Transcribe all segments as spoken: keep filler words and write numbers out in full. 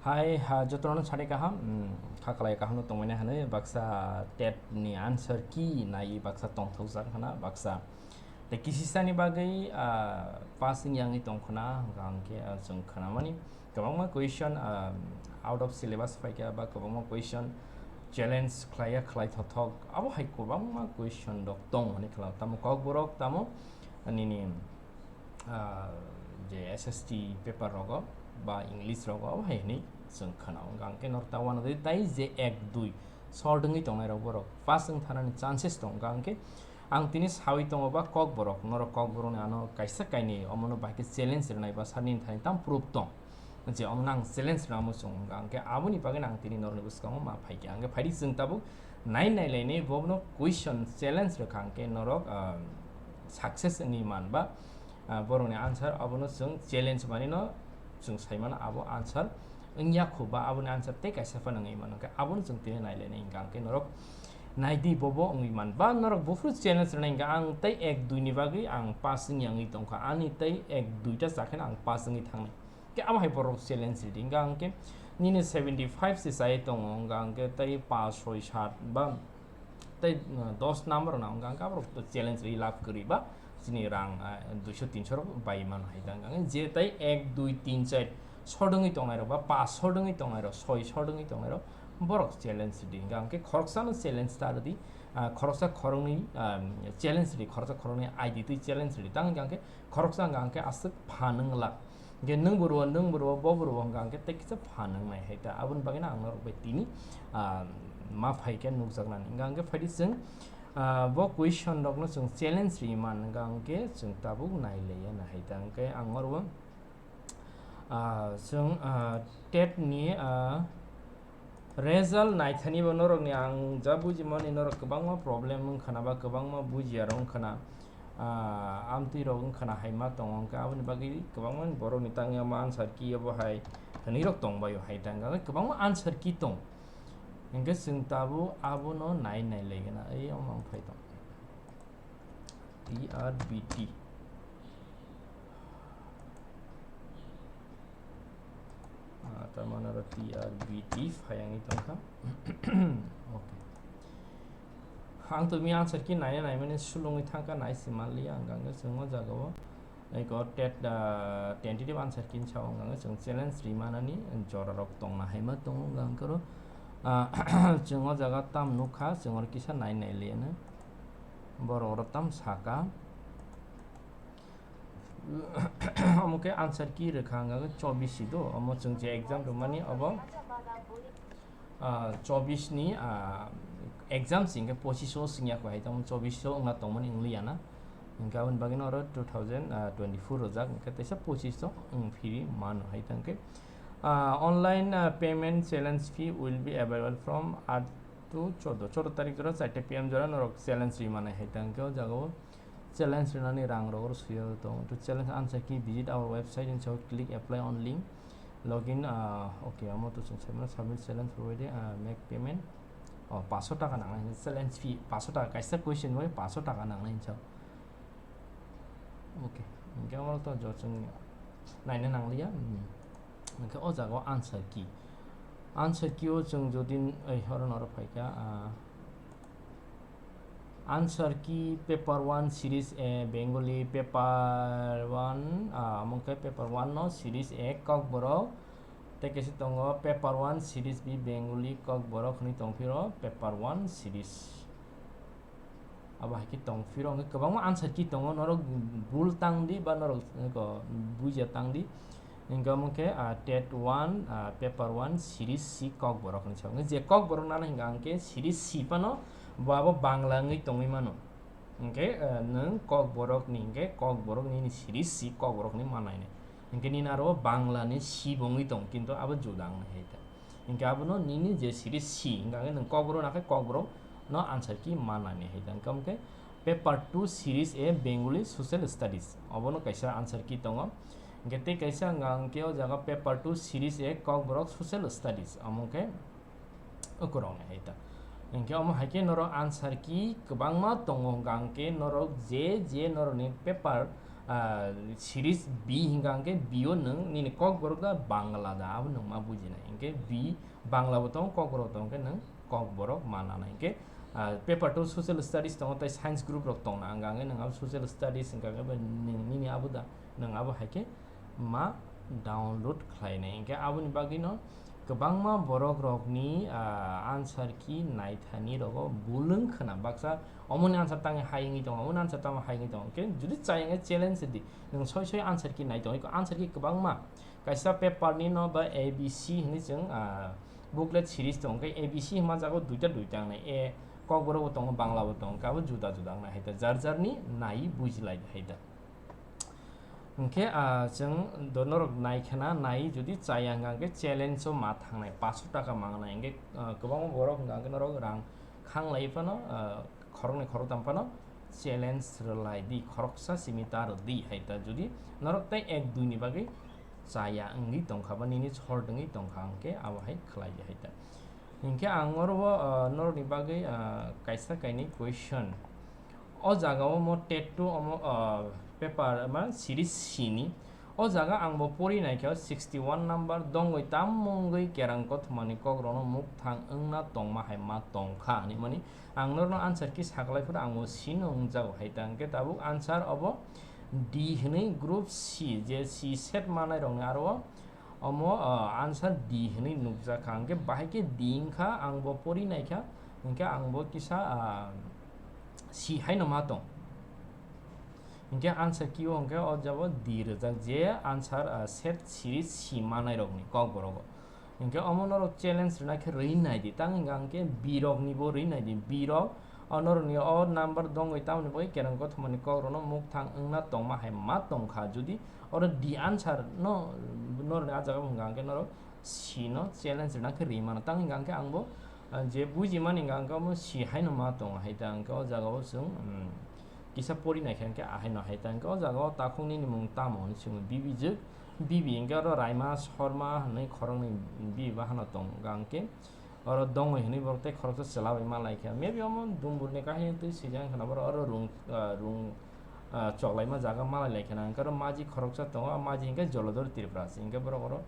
Hai, ha, jotono sari kaham, mm, kha khlai kaham no tongmani hwnwi baksa tet ni answer key nai baksa tongthokjak hwna baksa. Tei kisisa ni bagwi, ah, pass wng yangwi tong khwna, hwnkha hwnkhe, ah, chwng khwnamani kwbangma question, ah, out of syllabus phaikha ba kwbangma question challenge khlaiya khlai thothok, abo hai kwbangma question rok tong hwnwi khwlao. Tamo Kokborok, tamo nini ah, je S S T paper rogo ba English rogo abo hai hwnwi chwng khwnao. Hwnkha hwnkhe norok ta uanodwi tai je ek dui sort wngwi tongnai rok borok pass wng thanani chances tong. Hwnkha hwnkhe ang tini sawi tongo ba Kokborok, norok Kokborokni ano kaisa kainwi omono bahai khe challenge rwnai ba sir nini thani tamo proof tong je omono ang challenge rwna muchung. Hwnkha hwnkhe aboni bagwino ang tini norokni bwskango ma phaikha. Hwnkhe phaidi chwng tabuk nai nailainai bono question challenge rwkha hwnkhe norok, ah, success wngwi man ba, ah, borokni answer abono chwng challenge manino chwng sai mano abo answer wngya kho ba aboni answer tei kaisa phano wngwi mano hwnkhe abono chwng tini nailainai hwnkha hwnkhe norok naidi bobo wngwi man ba norok buphuru challenge rwnai hwnkha ang tei ek dui ni bagwi ang pass wngya wngwi tongkha ani tei ek duita chakheno ang pass wngwi thangnai. Khe abo hai borok challenge ridi, hwnkha hwnkhe nini seventy five se chai tongo, hwnkha hwnkhe tei paanch, soi, saat ba tei, uh, dos number rwna hwnkha hwnkhe aborok to challenge ri lab kwrwi ba chini rang, uh, duiso tinso rok bai mano hai ta hwnkha hwnkhe je tei ek, dui, tin, char sodwngwi tongnai rok ba paanch sodwngwi tongnai rok, soi sodwngwi tongnai rok borok challenge ridi, hwnkha hwnkhe khoroksano challenge ta rwdi, uh, khoroksa khoroknwi, um, challenge ridi, khoroksa khoroknwi I D twi challenge ridi, tang hwnkha hwnkhe khoroksa hwnkha hwnkhe aswk phan wng glak. Hwnkhe nwng bo rwo, nwng bo rwo, bo bo rwo hwnkha hwnkhe tei kisa phan wngnai hai ta. Aboni bagwino ang norok bai tini, ah, ma phai khe nukjaknani. Hwnkha hwnkhe phaidi chwng, ah, bo question rokno chwng challenge ri man hwnkha hwnkhe chwng tabuk nai laiya na hai ta. Hwnkhe ang oro, ah, chwng, ah, tet ni, ah, result naithani bo norokni ang ja bujimani norok kwbangma problem wngkhana ba kwbangma bujiya rok wngkhana, ah, amtwi rok wngkhana hai ma tongo hwnkhe aboni bagwi kwbangma borokni tangya ma answer key obo hai hwnwi rok tongbaio hai ta hwnkhe kwbangma answer key tong hwnkhe chwng tabuk abono nai nai lai gana ei omo wng phai tong. T R B T. Ah, tamani oro T R B T phayangwi tongkha. Okay. Ang to mi answer key naina naimani sulungwi thangkha, nai se manliya, ang hwnkhe chwng o jaga o eko tet, ah, tentative answer key sao, ang hwnkhe chwng challenge ri manani jora rok tongna hai ma tongo, ang hwnkhe oro, ah, chwng o jaga tam nukha, chwng oro kisa nai nai liya no. Borok oro tam saka. Omo khe answer key rwkha hwnkha khe chobbish si do, omo chwng je exam rwmani obo, ah, chobbish ni, ah, exam si hwnkhe pochish o swngya kho hai tamo chobbish o wngna tongmani wngli ya na. Hwnkhe aboni bagwi no oro two thousand twenty-four rwjak hwnkhe teisa pochish o wng phiri mano hai tang khe, ah, online, ah, payment challenge fee will be available from eight to chordo, chordo tarik jora charta P M jora norok challenge ri manai hai tang khe o jaga o. Challenge rwnani rang rok oro swiya tongo. To challenge answer key, visit our website and so click apply on link. Login, ah, okay, amo to chwng saimano submit challenge provided, ah, make payment. Oh, paanch sho taka nangnai challenge fee, paanch sho taka kaisa question bai paanch sho taka nangnai hinsa. Okay, hwnkhe amo to jo chwng naina nangliya. Hmm. Hwnkhe o jaga o answer key. Answer key o chwng jodi, ei, oro noro phaikha, ah, Answer key paper one series A Bengali paper one, ah, omo khe paper one no series A Kokborok, tei kaisa tongo paper one series B Bengali Kokborok hwnwi tongphiro paper one series. Abo hai khe tongphiro hwnkhe kwbangma answer key tongo, norok bul tang di ba norok, eko, bujiya tang di. Hingke omo khe, ah, tet one, ah, paper one, series C Kokborok hinwi sa. Hingke je Kokborok nana hingka hingke series C phano bo abo Bangla wngwi tongwi mano. Hingke, ah, nwng Kokborok ni hingke Kokborok nini series C Kokborok ni manai ni. Hingke nini aro Bangla ni C bo wngwi tong, kintu abo juda wngwi hai ta. Hingke abono nini je series C hingka hingke nwng Kokborok nakhe Kokborok no answer key manani hai ta. Hingke omo khe paper two series A Bengali Social Studies. Obono kaisa answer key tongo. Hingke tei kaisa hwnka hwnkhe o jaga paper two series A Kokborok Social Studies, omo khe okorokni hai ta. Hingke omo hai khe norok answer key kwbangma tongo, hwnka hwnkhe norok je je norokni paper, ah, series B hingka hingke B o nwng nini kokborok da Bangla da, abo nwng ma bujinai. Hingke B Bangla bo tongo, kokborok tongo, hingke nwng kokborok ma nanai. Hingke, ah, paper two social studies tongo, tei science group rok tongna, hingka hingke nwng abo social studies hingka hingke bo nwng nini abo da, nwng abo hai khe ma download khlainai. Hingke aboni bagwino kwbangma borok rokni, ah, answer key naithani rogo bulwng khna. Baksa omoni answer tangwi hai wngwi tongo, omoni answer tangwi hai wngwi tongo. Hingke judi chayang khe challenge di, nwng soi soi answer key nai tongo, answer key kwbangma. Kaisa paper ni no ba A B C hinwi chwng, ah, booklet series tongo, hingke A B C hwnma jago duita duita wngnai. A kokborok bo tongo, Bangla bo tongo, hingke abo juda juda wngnai hai da, jar jar ni nai bujilai hai da. Hingke, ah, chwng do norok nai khena, nai judi chaya hwnka hingke challenge o ma thangnai, paanch sho taka mangnai, hingke, ah, kwbangma borok hwnka hingke norok rang khanglai phano, ah, khoroknwi khoroktham phano challenge rwlai di, khoroksa simi ta rw di hai ta. Judi norok tei ek dui ni bagwi chaya wngwi tongkha ba nini short wngwi tongkha hingke abo hai khlai di hai ta. Hingke ang oro o, ah, norokni bagwi, ah, kaisa kainwi question. O jaga o mo TET two omo, ah, paper ma series C ni. O jaga ang bo pori naikha sixty one number, dongwi tamo wngwi kerang kothoma ni kok rok no mukthang wngna tongma hai ma tongkha hinwi mani ang norokno answer key saklai phuru ang bo C no wngjago hai ta. Hingke tabuk answer obo D hinwi group C, je C set manai rokni aro o omo, ah, answer D hinwi nukjakha. Hingke bahai khe D wngkha, ang bo pori naikha, hingke ang bo kisa, ah, C haino ma tong. Hingke answer key o hingke o jabo D rwjak, je answer, ah, set series C manai rokni kokborok o. Hingke omo norok challenge rwna khe rwi nai di, tang hingka hingke B rokni bo rwi nai di, B rok o norokni o number dongwi tamoni bagwi kerang kothoma ni kok rokno mukthang wngna tongma hai ma tongkha. Judi oro D answer no norokni ah jaga bo hingka hingke norok C no challenge rwna khe rwi mano, tang hingka hingke ang bo, ah, je bujimani hingka hingke omo C haino ma tongo hai ta hingke o jaga o chwng, um, kisa pori naikha hingke ahaino hai ta hingke o jaga o takhuk nini mung tamo hinwi swngwi bibijwk. Bibi hingke oro Raima Sharma hinwi khoroknwi bibi bahano tong hingke oro dongwi hinwi borok tei khoroksa chwla bai malaikha. Maybe omo Dumburni kahini twi swijak wngkha na borok oro rung, ah, rung, ah, choklaima jaga malailaikha na. Hingke oro maji khoroksa tongo, ah, maji hingke Jolodhor Tripura se. Hingke borok oro,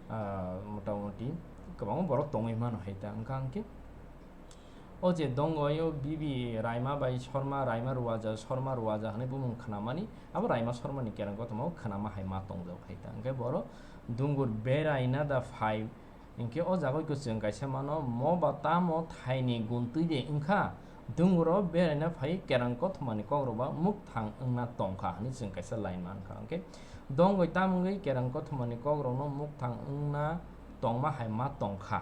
ah, motamoti kwbangma borok tongwi mano hai ta. Hingka hingke o je dongwi o bibi Raima bai Sharma, Raima Ruwaja, Sharma Ruwaja hinwi bumung khnamani, abo Raima Sharmani kerang kothoma o khnama hai ma tongjak hai ta. Hingke borok Dungur beraina da phai, hingke o jaga o chwng kaisa mano, mo ba tamo thaini guntwi de wngkha, Dunguro beraina phai kerang kothomani kokrok ba mukthang wngna tongkha hinwi chwng kaisa line mankha. Hingke dongwi tam wngwi kerang kothomani kokrokno mukthang wngna tongma hai ma tongkha.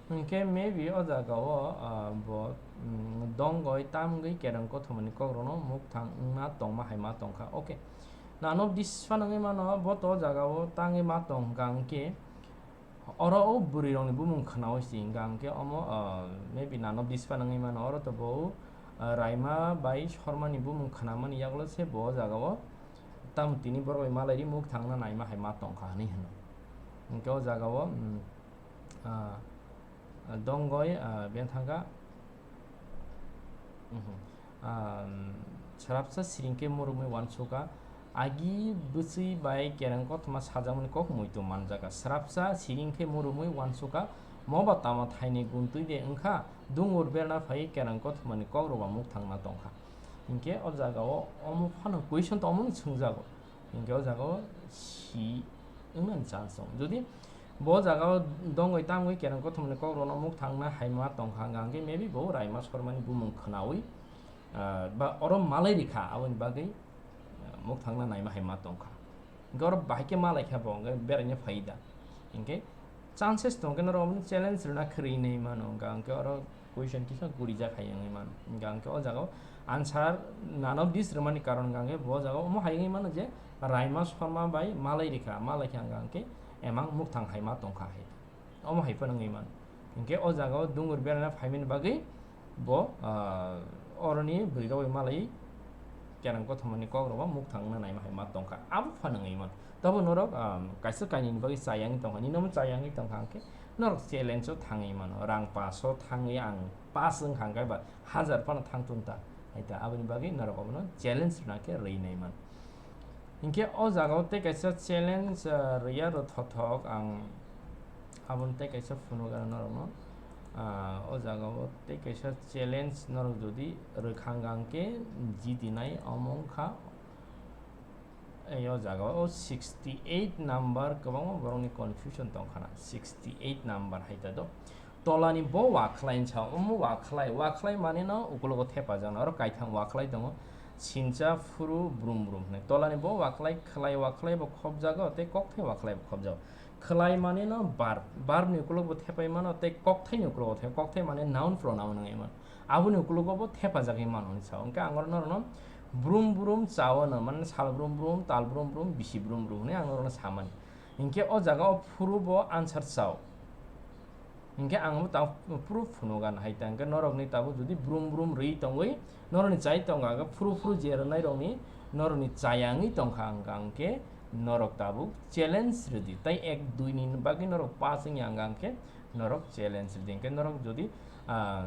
Hingke maybe o jaga o, ah, bo, mm, dongwi tam wngwi kerang kothomani kokrokno mukthang wngna tongma hai ma tongkha. Okay. Nano dis phano wngwi mano, bo to o jaga o tangwi ma tong hwnkha hwnkhe oro o bwrwi rokni bumung khwnaui si hwnkha hwnkhe omo, ah, maybe nano dis phano wngwi mano, oro to bo, ah, Raima bai Shormani bumung khwnamani yagulo se bo o jaga o tamo tini borok bai malai ri mukthang wngna naima hai ma tongkha hinwi hwno. Hwnkhe o jaga o, mm, ah, dongoi, ah, bengthangkha, mhm, ah, srapsa siring khe murumwi uansukha, agi bwchwi bai kereng kothoma sajakmani kok muitu manjakha. Srapsa siring khe murumwi uansukha, moba tamo thaini guntwi de wngkha, dungur berna phai kereng kothomani kok rwba mukthangna tongkha. Hinkhe o jaga o omo phano question to omono swngjago. Hinkhe o jaga o si wngnani chance tongo. Jodi bo jaga o dongwi tangwi kereng kothomni kok rwno mukthangna hai ma tongkha, hwnkha hwnkhe maybe bo Raima Shormani bumung khwnaui, ah, ba oro malai rikha, aboni bagwi, ah, mukthangna naima hai ma tongkha. Hinkhe oro bahai khe malai kha bo, hwnkhe beraina phai da. Hinkhe chances tongkhe norok omono challenge rwna kwrwi hinwi mano, hwnkha hwnkhe oro question kisa gurijak hai wngwi mano. Hwnkha hwnkhe o jaga o answer none of this rwmani karon hwnkha hwnkhe bo jaga o omo hai wngwi mano je Raima Shorma bai malai rikha, malai kha hwnkha hwnkhe emang mukthang hai ma tongkha hai. Omo hai phano wngwi mano. Hinkhe o jaga o dungur beraina phaimani bagwi bo, ah, oroni bwrwi rok bai malai kereng kothomani kok rok bo mukthang wngna naima hai ma tongkha. Abo phano wngwi mano. Tobo norok, ah, kaisa kainwini bagwi chayangwi tongkha, nini omo chayangwi tongkha hwnkhe norok challenge o thangwi mano, rang paso thangwi ang pass wng kha hwnkhe ba hazar phano thang tun ta. Hai ta aboni bagwi norok obono challenge rwna khe rwi nai man. Hinkhe o jaga o tei kaisa challenge, ah, rwya rw thothok ang aboni tei kaisa phunuk ano norokno. Ah, o jaga o tei kaisa challenge norok jodi rwkha hwnkhe jiti nai omo wngkha. Ei o jaga o sixty eight number kwbangma borokni confusion tongkhana, sixty eight number hai ta do. Tolani bo wakhlai sa, omo wakhlai, wakhlai mane no ukulogo thepajakno, oro kaitham wakhlai tongo, sincha phuru brum brum hwnwi. Tolani bo wakhlai, khwlai wakhlai bo khopjago tei kokthai wakhlai bo khopjago. Khwlai mane no verb, verb ni ukulogo bo thepai mano tei kokthai ni ukulogo bo thepai, kokthai mane noun pronoun wngwi mano. Aboni ukulogo bo thepajagwi mano hinwi sao. Hwnkhe ang oro norokno brum brum chao no, mane sal brum brum, tal brum brum, bisi brum brum hwnwi ang norokno samani. Hinkhe o jaga o phuru bo answer chao. Hinkhe ang bo ta phuru phunugan hai ta, hinkhe norokni tabuk jodi brum brum rwi tongwi, norokni chai tongo, aga phuru phuru je rwnai rokni norokni chaya wngwi tongkha, hwnkha hinkhe norok tabuk challenge rwdi, tai ek dui ni bagwi norok pass wngya, hwnkha hinkhe norok challenge rwdi, hinkhe norok jodi, ah,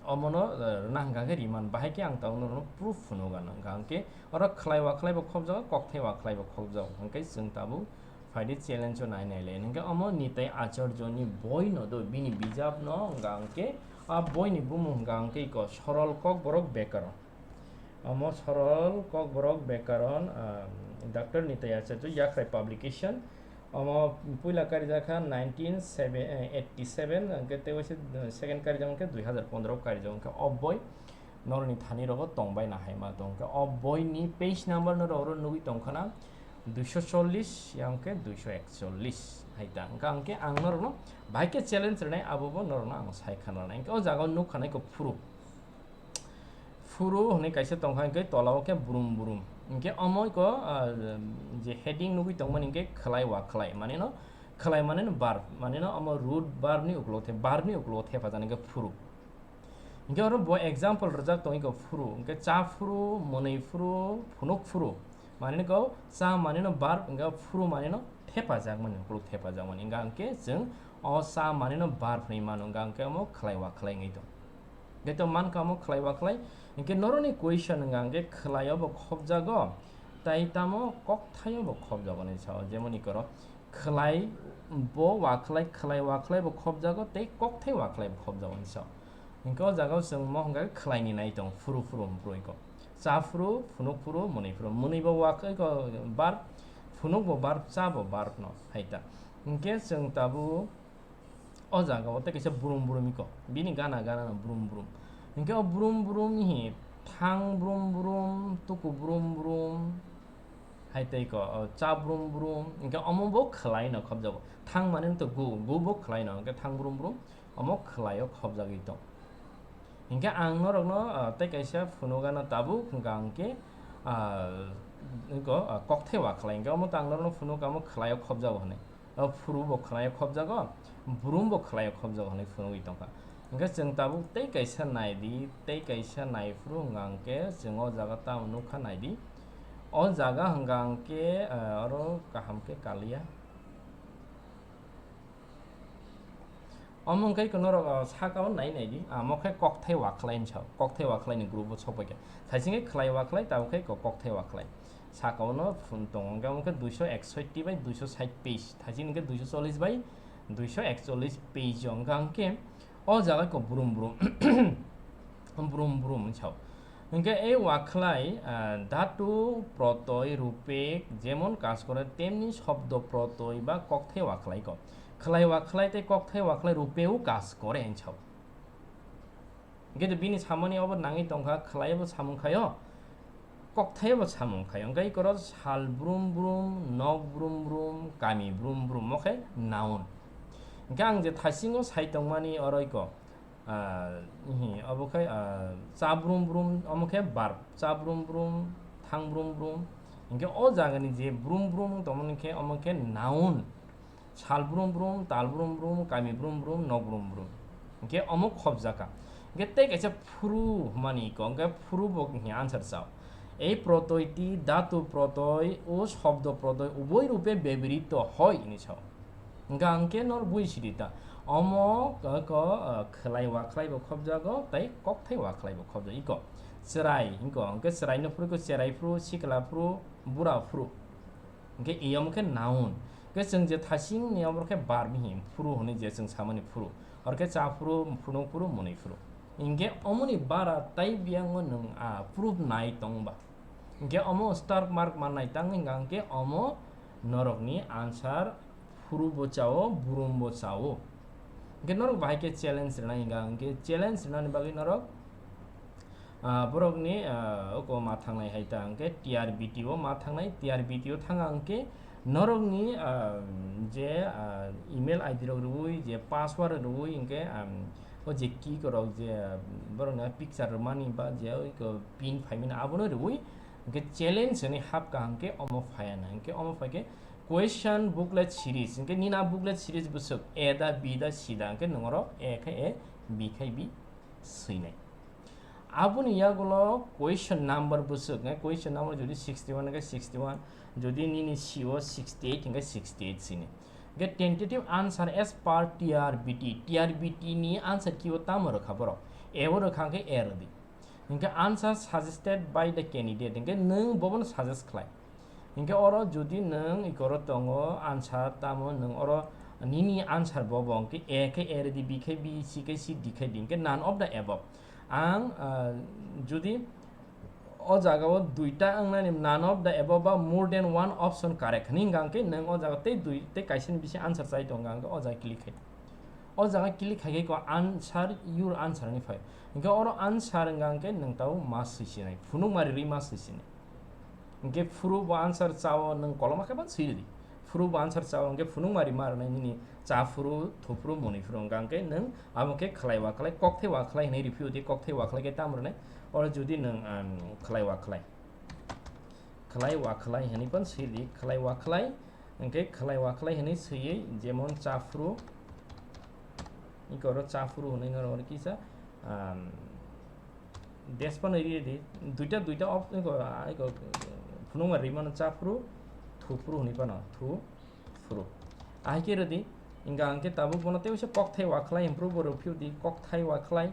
omono, eh, rwna hwnkha khe riman, bahai khe ang tabuk norokno proof phunugan, hwnkha hinkhe oro khwlai wa khwlai bo khopjago, kokthai wa khwlai bo khopjago, hinkhe chwng tabuk phaidi challenge o nai nai le. Hinkhe omo Nitai Acharya ni boi no do, bini bijap no hwnkha hinkhe, a boi ni bumung hwnkha hinkhe iko Sorol Kokborok Bekaron. Omo Sorol Kokborok Bekaron, ah, Doctor Nitai Acharya Yakrai Publication. Omo puila karijak kha nineteen eighty seven, hwnkhe tei waisa, eh, second karijak hwnkhe dui hazar pondro karijak, hwnkhe o boi norokni thani rogo tongbai na hai ma tong. Hwnkhe o boi ni page number norok oro nugwi tongkhana, duiso chollish, yang khe duiso ekchollish hai ta. Hwnkha hwnkhe ang norokno bahai khe challenge rwnai, abo bo norokno ang sai khana rwnai. Hwnkhe o jaga o nukha nai kho phuru. Phuru hwnwi kaisa tongkha, hwnkhe tola o khe brum brum. Hwnkhe omo iko, ah, je heading nugwi tongmani hwnkhe khwlai wa khwlai. Mane no khwlai mane no verb. Mane no omo root verb ni ukulogo the, verb ni ukulogo thepajaknai khe phuru. Hwnkhe oro bo example rwjak tongwi kho phuru. Hwnkhe cha phuru, mwnwi phuru, phunuk phuru. Mane no kho cha mane no verb, hwnkhe phuru mane no thepajakmani, ukulok thepajakmani. Hwnkha hwnkhe chwng o cha mane no verb hwnwi mano, hwnkha hwnkhe omo khwlai wa khwlai wngwi tong. Hwnkhe to mankha omo khwlai wa khwlai. Hwnkhe norokni question wngkha hwnkhe khwlaio bo khopjago, tai tamo kokthaio bo khopjago hinwi sao. Jemon ikoro khwlai bo wa khwlai, khwlai wa khwlai bo khopjago tei kokthai wa khwlai bo khopjago hinwi sao. Hwnkhe o jaga o chwng mo hwnkha khe khwlai ni nai tong, phuru phuru hwnphru iko. Cha phuru, phunuk phuru, mwnwi phuru. Mwnwi bo wa khe iko verb, phunuk bo verb, cha bo verb no hai ta. Hwnkhe chwng tabuk o jaga o tei kaisa brum brum iko, bini gana gana no brum brum. Hwnkhe o brum brum hi thang brum brum, tuku brum brum, hai tei ko, o cha brum brum, hwnkhe omo bo khwlai no khopjago. Thang mane to gu, gu bo khwlai no, hwnkhe thang brum brum, omo khwlai o khopjagwi tong. Hwnkhe ang norokno, ah, tei kaisa phunukgano tabuk hwnkha hwnkhe, ah, iko, ah, kokthai wa khwlai. Hwnkhe omo to ang norokno phunuk, omo khwlaio khopjago hwnwi. O phuru bo khwlaio khopjago, brum bo khwlaio khopjago hwnwi phunugwi tongkha. Hwnkhe chwng tabuk tei kaisa naidi, tei kaisa naiphuru hwnkha hwnkhe chwng o jaga tamo nukha naidi. O jaga hwnkha hwnkhe, ah, oro kaham khe kaliya. Omo wngkha khe norok, ah, saka o nai nai di. Ah, omo khe kokthai wa khwlai hinwi sao. Kokthai wa khwlai ni group o sok bai khe. Thaising khe khwlai wa khwlai, tabuk khe ko kokthai wa khwlai. Saka o no phun tongo. Hwnkhe omo khe duiso eksotti bai duiso sait page. Thaising khe duiso chollish bai duiso ekchollish page o. Hwnkha hwnkhe o jaga ko brum brum. Brum brum hinwi sao. Hwnkhe ei wa khwlai, ah, dhatu protoi rupe jemon kaj kore temni shobdo protoi ba kokthai wa khwlai ko. Khwlai wa khwlai tei kokthai wa khwlai rupe o kaj kore hinwi sao. Hwnkhe to bini samani obo nangwi tongkha, khwlai bo samung khaio, kokthai bo samung khaio. Hwnkhe ikoro sal brum brum, nok brum brum, kami brum brum, mo khe noun. Hwnkhe ang je thaisingo sai tongmani oro iko, ah, hi, obo khe, ah, cha brum brum, omo khe verb, cha brum brum, thang brum brum. Hwnkhe o jagani je brum brum wng tongmani khe omo khe noun. Sal brum brum, tal brum brum, kami brum brum, nok brum brum. Hwnkhe omo khopjaka. Hwnkhe tei kaisa phuru hwnmani iko, hwnkhe phuru bo hwnwi answer chao. Ei protoiti dhatu protoi o shobdo protoi uboi rupe bebhrito hoi hinwi sao. Hwnkha hwnkhe nor bui sidi ta. Omo ko, ko, ah, khlai wa khlai bo khobjago, tei kokthai wa khlai bo khobjago. Iko chwrai, iko hwnkhe chwraino phuru, iko cherai phuru, sikla phuru, bura phuru. Hwnkhe i omo khe noun. Hwnkhe chwng je thasingni omo khe verb hi phuru hwnwi je chwng samani phuru. Oro khe cha phuru, phunuk phuru, mwnwi phuru. Hwnkhe omoni bara tei biyango nwng a proof nai tongba. Hwnkhe omo star mark mannai tang hwnkha hwnkhe omo norokni answer phuru bo chao, burum bo chao. Hwnkhe norok bahai khe challenge rwnai hwnkha hwnkhe challenge rwnani bagwi norok, ah, borokni, ah, oko ma thangnai hai ta hwnkhe T R B T o ma thangnai, T R B T o thanga hwnkhe norokni, ah, je, ah, email I D rok rwui, je password rwui hwnkhe, ah, o je key rok je, ah, borokni picture rwmani ba je oi ko pin phaimani abono rwui hwnkhe challenge hwnwi hapkha hwnkhe omo phaiya na hwnkhe omo phaikhe question booklet series hwnkhe nini a booklet series bwswk A da B da C da hwnkhe nwng oro A khai A B khai B swinai. Aboni yagulo question number bwswk hwnkhe question number jodi sixty one hwnkhe sixty one, jodi nini C o sixty eight hwnkhe sixty eight swinai. Hwnkhe tentative answer as per T R B T, T R B T ni answer key o tamo rwkha borok? A o rwkha hwnkhe A rwdi. Hwnkhe answer suggested by the candidate, hwnkhe nwng bobono suggest khlai. Hwnkhe oro jodi nwng ikoro tongo answer, tamo nwng oro nini answer bobo hwnkhe A khe A rwdi, B khe B, C khe C, D khe D, hwnkhe none of the above. Ang, ah, jodi o jagao duita wngnani none of the above ba more than one option correct hwnwi hwnkha hwnkhe nwng o jaga tei dui tei kaisani bisi answer chai tongo hwnkha hwnkhe o jaga click khai. O jaga click khai khe ko answer, your answer hwnwi phai. Hwnkhe oro answer hwnkha hwnkhe nwng tao ma swisinai, phunukma riri ma swisinai. Hwnkhe phuru bo answer chao nwng koloma khe ban swi ridi. Phuru bo answer chao hwnkhe phunukma rima rwnai nini cha phuru, thu phuru, mwnwi phuru hwnkha hwnkhe nwng abo khe khlai wa khlai, kokthai wa khlai hwnwi riphiu di, kokthai wa khlai khe tam rwnai. Oro jodi nwng, um, khlai wa khlai. Khlai wa khlai hwnwi pan swi di, khlai wa khlai. Hwnkhe khlai wa khlai hwnwi swiwi jemon cha phuru, ikoro cha phuru hwnwi norok kisa, um, dash phano ri di, duita, duita op-, iko, iko, phunukma rimano cha phuru, thu phuru hwnwi phano, thu phuru. Ahai khe rwdi, hwnkha hwnkhe tabuk bono tei waisa kokthai wa khlai hwnphru bo rwphiyodi, kokthai wa khlai.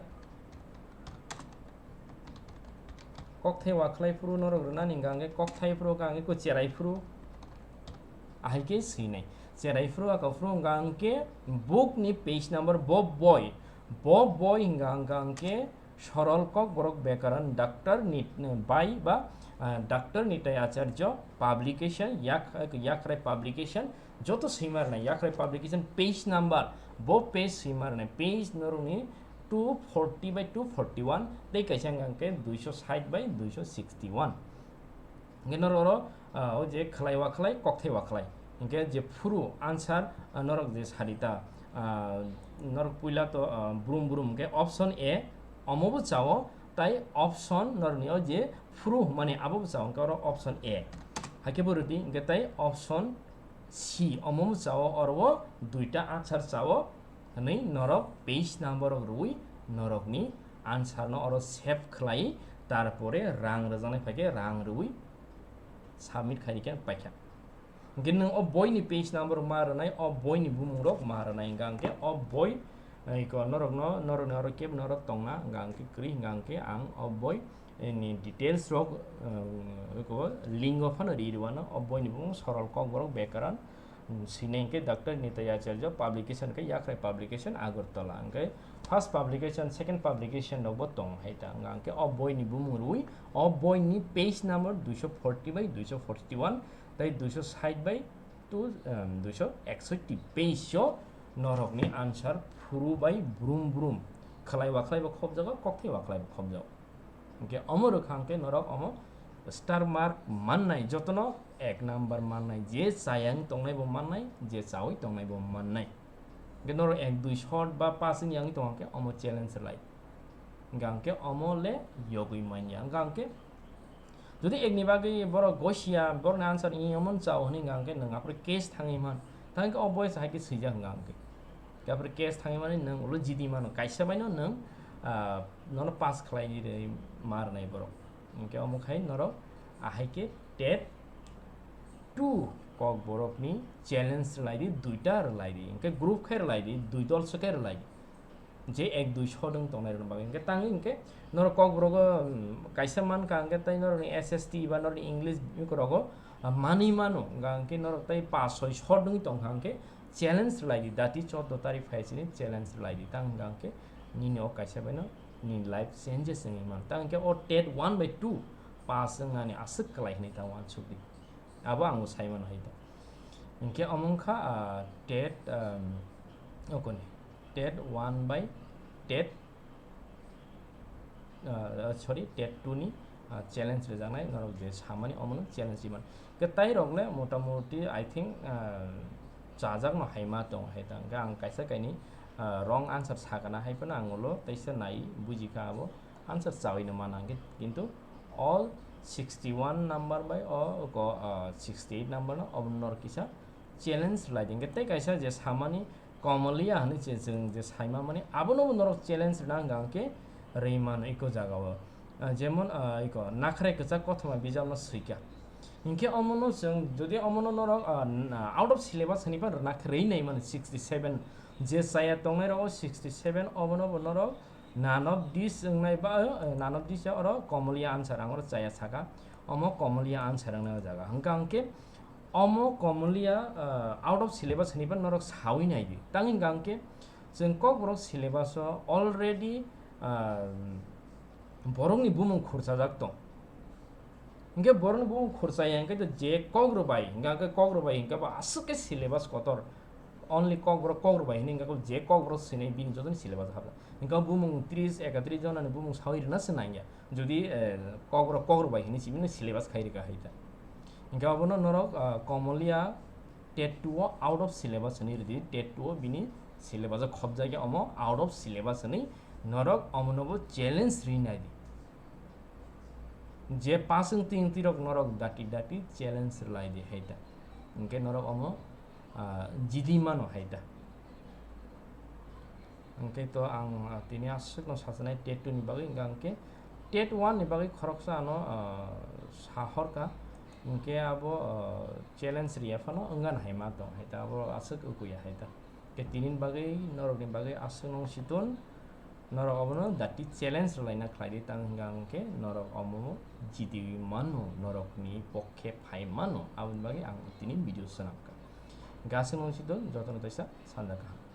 Kokthai wa khlai phuru norok rwnani hwnkha hwnkhe kokthai phuru hwnkha hwnkhe ko cherai phuru. Ahai khe swinai. Cherai phuru aka phuru hwnkha hwnkhe book ni page number bo boi. Bo boi hwnkha hwnkha hwnkhe Sorol Kokborok Bekaran Doctor Nit-, bai ba, ah, Doctor Nitai Acharya publication, yak-, Yakrai publication, joto swima rwnai Yakrai publication page number, bo page swima rwnai page norokni two forty by two forty one, tei kaisa hwnkha hwnkhe duiso sait by duiso sixty one. Hwnkhe norok oro, ah, o je khlai wa khlai, kokthai wa khlai. Hwnkhe je phuru answer, ah, norok je sarita, ah, norok puila to, ah, brum brum hwnkhe option A, omo bo chao, tai option norokni o je phuru hwnmani abo bo chao, hwnkhe oro option A. Haikhe bo rwdi, hwnkhe tai option C, omo bo chao, oro o duita answer chao. Hwnwi norok page number rok rwui norokni answer no oro save khlai, tarpore rang rwjaknai phaikhe rang rwui submit khairikhe paikha. Hwnkhe nwng o boini page number ma rwnai, o boini bumung rok ma rwnai, hwnkha hwnkhe o boi, eh, ko norokno, norokni oro kebo norok tongna, hwnkha hwnkhe kwrwi, hwnkha hwnkhe ang o boi, eh, ni details rok, eh, ko link o phano ri rwano, o boini bumung Sorol Kokborok Bekaran, Hmm, sini hwnkhe Doctor Nitai Acharya publication khe Yakrai publication Agartala. Hwnkhe first publication, second publication rokbo tong hai ta. Hwnkha hwnkhe o boini bumung rwui, o boini page number duiso forty by duiso forty one, tai duiso sait by two, um, duiso eksotti page o norokni answer phuru bai brum brum. Khlai wa khlai bo khobjago, kokthai wa khlai bo khobjago. Hwnkhe omo rwkha hwnkhe norok omo star mark mannai, jotono ek number mannai, je chayang tongnai bo mannai, je chaui tongnai bo mannai. Hwnkhe norok ek dui shot ba pass wngya wngwi tongo hwnkhe omo challenge rwlai. Hwnkha hwnkhe omo le yogwi manya. Hwnkha hwnkhe jodi ekni bagwi borok gosia, borokni answer wngya omo chao hwnwi hwnkha hwnkhe nwng aphuru case thangwi man. Thangkhe o boys hai khe swijak hwnkha hwnkhe. Hwnkhe aphuru case thangwi mani nwng ulo jidi mano, kaisa baino nwng, ah, nono pass khlai rwi ma rwnai borok. Hwnkhe omo khai norok ahai khe TET two Kokborokni challenge rwlai di, duita rwlai di, hwnkhe group khe rwlai di, dui dol se khe rwlai di. Je ek dui sodwng tongnai rokni bagwi hwnkhe tangwi hwnkhe norok Kokborogo, um, kaisa mankha hwnkhe tei norokni S S T ba norokni English rogo, ah, manwi mano, hwnkha hwnkhe norok tei pass soi sodwngwi tongkha hwnkhe challenge rwlai di, dati choddo tarik phai sini challenge rwlai di, tang hwnkha hwnkhe nini o kaisa baino nini life changes wngwi mano. Tang hwnkhe o TET one by two pass wngnani aswk kwlai hwnwi tang uansuk di. Abo ang bo sai mano hai ta. Hwnkhe omo wngkha, ah, TET, um, okoni, TET one by TET, ah, sorry, TET two ni, ah, challenge rwjaknai, norok je samani omono challenge rwmani. Hwnkhe tai rok le motamoti, I think, ah, chajakno hai ma tong hai ta. Hwnkhe ang kaisa kainwi, ah, wrong answer sakana hai phano ang ulo teisa nai bujikha abo. Answer chawi no mana hwnkhe, kintu all sixty one number bai o ko, ah, sixty eight number no obo norok kisa challenge rwlai di. Hwnkhe tei kaisa je samani komolia hwnwi je chwng je saima mani abono bo norok challenge rwna hwnkha hwnkhe rwi mano eko jagao. Ah, jemon, ah, eko nakhrai kwchak kothoma bijapno swikha. Hwnkhe omono chwng jodi omono norok, ah, n-, ah, out of syllabus hwnwi phano rwna khe rwi nai mano sixty seven je chaya tongnai rok o sixty seven obono bo norok none of this wngnai ba, eh, none of this ya oro komolia answer ang oro chaya saka. Omo komolia answer wngnai o jaga. Hwnkha hwnkhe omo komolia, eh, out of syllabus hwnwi phano norok sawi nai di. Tang hwnkha hwnkhe chwng Kokborok syllabus o already, ah, borokni bumung khurchajak tong. Hwnkhe borokni bumung khurchaya hwnkhe to je Kokborok bai, hwnkha hwnkhe Kokborok bai hwnkhe bo aswk khe syllabus kotor. Only Kokborok, Kokborok bai hwnwi hwnkhe je Kokborok swinai bini jotoni syllabus habjak. Hwnkhe bumung tris, ekatris jonani bumung sawi rwna se nangya. Jodi, eh, Kokborok, Kokborok bai hwnwi sibini syllabus khai rwkha hai ta. Hwnkhe abono norok, ah, komolia TET two o out of syllabus hwnwi rwdi, TET two o bini syllabus o khobjakya omo out of syllabus hwnwi norok omono bo challenge rwi nai di. Je pass wng twi wng twi rok norok dati dati challenge rwlai di hai ta. Hwnkhe norok omo, ah, jidi mano hai ta. Hwnkhe to ang, ah, tini aswkno sachinai TET two ni bagwi, hwnkha hwnkhe TET one ni bagwi khoroksa ano, ah, sahorkha, hwnkhe abo, ah, challenge rwya phano wngna hai ma tong hai ta, abo aswk ukuya hai ta. Hwnkhe tini ni bagwi, norokni bagwi aswkno wng si thun, norok obono dati challenge rwlaina khlai di, tang hwnkha hwnkhe norok omo jidi mano, norokni pokhe phai mano, aboni bagwi ang tini video swnamkha. Hwnkhe aswkno wng si thun, jotono teisa sanja kaham.